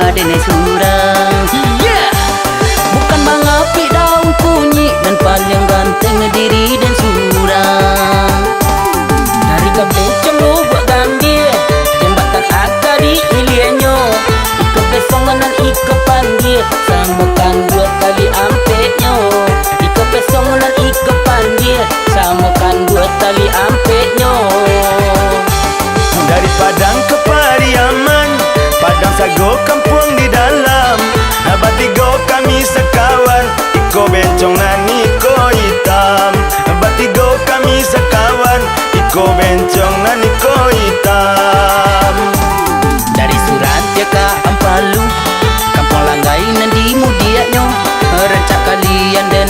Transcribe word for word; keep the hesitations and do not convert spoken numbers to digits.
Dene surang. Yeah. Bukan mangapik daun kunyik, nan paliang ganteng diri den surang. Dari Kabencong Lubuak Gambia, jambatan Aka di ilianyo. Iko pesong nan iko pandia, samokan duo tali ampeknyo. Iko pesong nan iko pandia, samokan duo tali ampeknyo. Dari Padang ka Pariaman, Padang Sago kampuang di dalam. Batigo kami sakawan, iko bencong nan iko itam. Batigo kami sakawan, iko bencong nan iko itam. Dari Surantia ka Ampalu, kampuang Langgai nan di mudiaknyo. Rancak kalian den